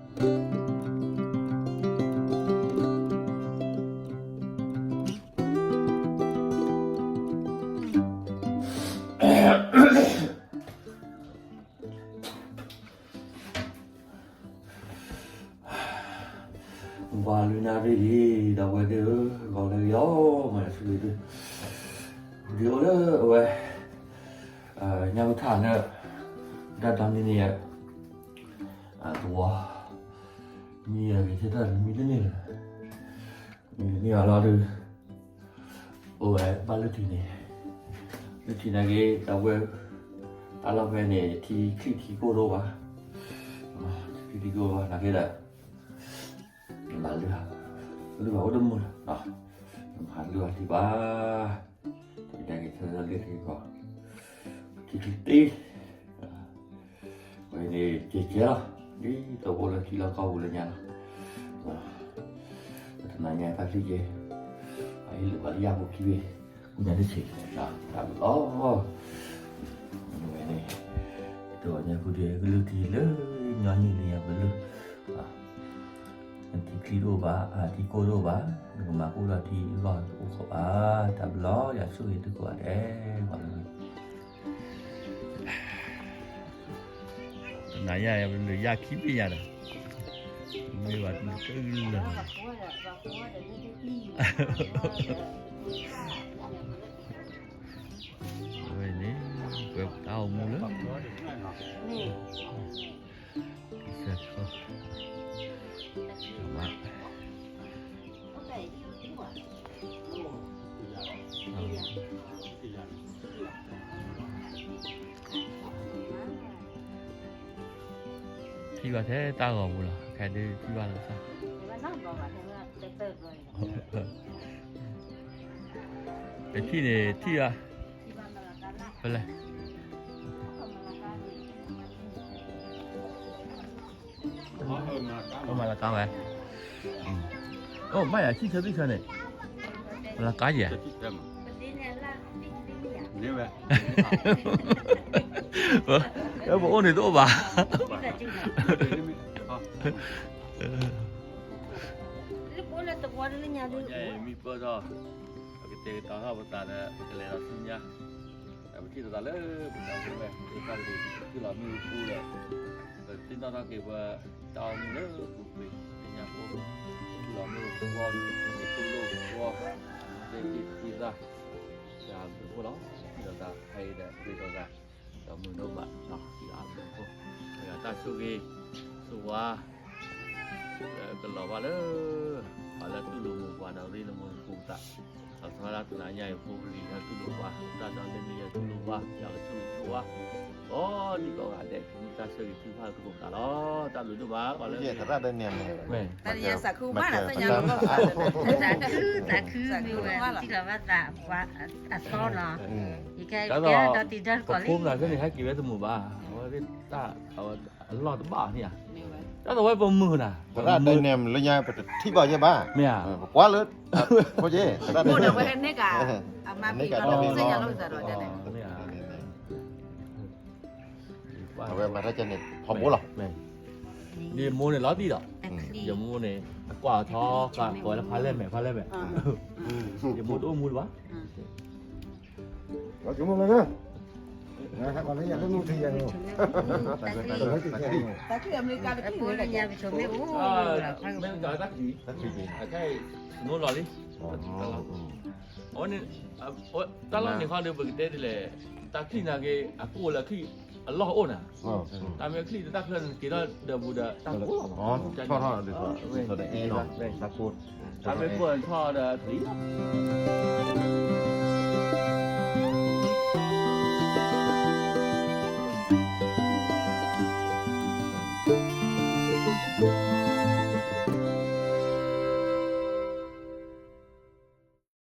ပှၤလုၢ်နၣ်ရံၣ်လံ, ဒီပုၢ်ဝဲၢ်သ့ၣ်ဧၢ, ဂီၤလၢအဂ့ၤလီၤ, မၤတၢ်ဆူၣ်ဂ့ၤသု, ဒ်အိၣ်လၢအဝဲ ညၣ်အုၣ်ထၣ်န့ၣ်, တၢ်ဒီနံၤန့ၣ်ယဲ, သဝီ, မံယဲဂ့ၤထဲတၢ်မံတန့ၢ်လၢၤ, မံတန့ၢ်ဘၣ်လီၤဒီး အိၣ်ဝဲဘၣ်လၢထံန့ၣ်, လၢထံနာ်က့ ဒီပုၢ်ဝဲၢ်, တၢ်လီၢ်ဖဲန့ၣ် ထံချံထံကိၢ်တအိၣ်ဘၣ်, ထံချံထံကိၢ်တအိၣ်ဘၣ် နာ်က့ဒီး မၤလုၢ်, လုၢ်ဘၣ်အိၣ်တမုာ်လၢၤ, မၤလုၢ်ဘၣ်ထံဘၣ်, တကဲက့ၤဆၢလၢလ့ၣ်က့ၤကီၢ်, ထံချံတ့ ဝဲန့ၣ်ကဲကဲလီၤ, ဒ်သိးပအိၣ်လၢထံလီၢ်ကီၢ်ပူၤလၢညါလီၤ, တနၤညါတၢ်ချံကဲ, အဟ့ၣ်လၢပှၤလၢယၢ်ဖိခံဘ့ၣ်, ကူညါတဆံး, တၢ်ဘျုးလီၤ, ဝဲန့ၣ်, တဝဲညါဃုဒုးကလုၢ်ထံလၢညီနုၢ်လံယၤပလုၢ်, ထံချံတအိၣ်ဘၣ်, ထံကိၢ်တအိၣ်ဘၣ်, နကမၤကူၣ်လီၤထံလီၢ်အိၣ်ခိးဘၣ်, တၢ်ဘျုးလီၤ, ယွၤဆိၣ်ဂ့ၤသုကိးဂၤဒဲး, ပှၤလၢ တနၤညါယၤပလုၢ်ယၢ်ခံဘ့ၣ်ညါဒီး, မ့ၢ်ဘၣ်တကလုာ်လၢာ်, ဝဲန့ၣ်, ပှဲၤပတၢ်အိၣ်မူလၢ ကစၢ်ခီ, မၤ ထံၣ်ဘၣ်ထဲတၢ်ဂီၤပူၤလီၤ, ခဲဒုးထံၣ်ဘၣ်လီၤသၣ်, တထံၣ်န့ၣ်ထံၣ်ဘၣ်, ဖဲလဲၣ်, အိၣ်မၤလၤကါဝဲ, အိၣ်ဘၣ်ယၤထံၣ်ဆၢဘံၣ်ဆၢန့ၣ်, မၤလၤကါယဲၢ်, ပအိၣ်န့ၣ်တအိၣ်ဘၣ်, မံပၢၢ်ထီၣ်, ပကတဲာ်ကတီၤထီၣ်ပသးဒီး ပကလဲၤဒီးဆူညါ, ဒီးပထံၣ်လိာ်သးလၢ ပတၢ်အိၣ်မူဝဲ ပတၢ်ကဒုး ထံၣ်လီၤမ့ၣ်အူပူၤဒီး ပသ့ၣ်နီၣ်ထီၣ်က့ၤပတၢ်အိၣ်မူလၢပူၤကွံာ် လၢညါဖိ, ထံၣ်လီၤမ့ၣ်အူပူၤ, မ့ၢ်ထံၣ်လိာ်ပူၤ, သ့ၣ်သ့ၣ်သၣ်, ယွၤဘျုးဖှိၣ်လီၤ, ထံၣ်လိာ်သးဖဲအံၤဒီး ပှ့ၤလိာ်သး ဒီးမုာ်ဒိၣ်မး, ယွၤဘျုးဖှိၣ်, ယွၤတၢ်ဆိၣ်ဂ့ၤ, ဆိၣ်ဝါ ကလီၤဘၣ်လၢ ပှၤလၢတူၢ်လိာ်မုာ်ပှၤဒီးရ့လိာ်မုာ်ပှၤသး, ဒီးသရၣ်တနၤညါအံၤဖိကရံၣ်လၢတူၢ်လိာ်ပှၤ, တၢ်ဒီတနံၤအံၤတူၢ်လိာ်ပှၤ, ယွၤကဆိၣ်ဂ့ၤဆိၣ်ဝါ, ကိးဒံကိးဂၤဒဲး, မ့ၢ်တၢ်ဆၢဂ့ၤထုကဖၣ်သကိးပသးလီၤ, တၢ်ဘျုးဒိၣ်မး, ပှၤလၢ သရၣ်တနံၤန့ၣ်, တၢ်ယဲစးခူမးဒီး သ့ၣ်ညါလီၤ, သးခုမးဒီး ထံၣ်လီၤဘၣ်သး အသီနီၤ, ယကဲဒီးတံၤဒီတကီၢ်လံ, ပဖိမနၤဖဲန့ၣ် ဟဲက့ၤဝဲတမုာ်ဘၣ်, အဝဲတၢ် အလီၢ်တဘၣ်န့ၣ်ဧါ, တၢ်သဝဲပမုာ်နၤ, သရၣ်တနံၤန့ၣ် လၢညါပတထံၣ်ဘၣ်ယဲဘၣ်, မ့ၢ်ဧါ, ပကွၢ်လၢ, ဖိက့, သရၣ်တနံၤန့ၣ်, အမၤမံၤကီးဒီး သ့ၣ်ညါလီၤသးဒီး, မ့ၢ်ဧါ, အဝဲမၤတၢ်ကဲန့ၣ် ထီဘိလီၤ, ယမိၢ်န့ၣ်လီၤတံၢ်ဒီး, ယမိၢ်န့ၣ် အကွၢ်ထီဃာ်ကိးလၢဖးလဲၢ်မဲာ် ဖးလဲၢ်မဲာ်, ယမိၢ်တအိၣ်မူလၢၤဘၣ်, မ့ၢ်တၢ်တၢ်ချံ, အခဲအံၤ snow လီၤလံ, အဝဲန့ၣ်, တၢ်လီၢ်န့ၣ်ခီဒီး ပကတဲဒ်လဲၣ်, တၢ်ချံနာ်က့ အကိၢ်လၢချံ, အလီၢ်အိၣ်နၤ, တၢ်မ့ၢ်ချံတၢ်ချၢန့ၣ် က့ၤထီၣ်ဒီးဘူးဒီးတၢ်ကိၢ်လီၤ, ထီၣ်ထီၣ်, တၢ်မ့ၢ်ကိၢ်ထီၣ်ဒီးချံလီၤ,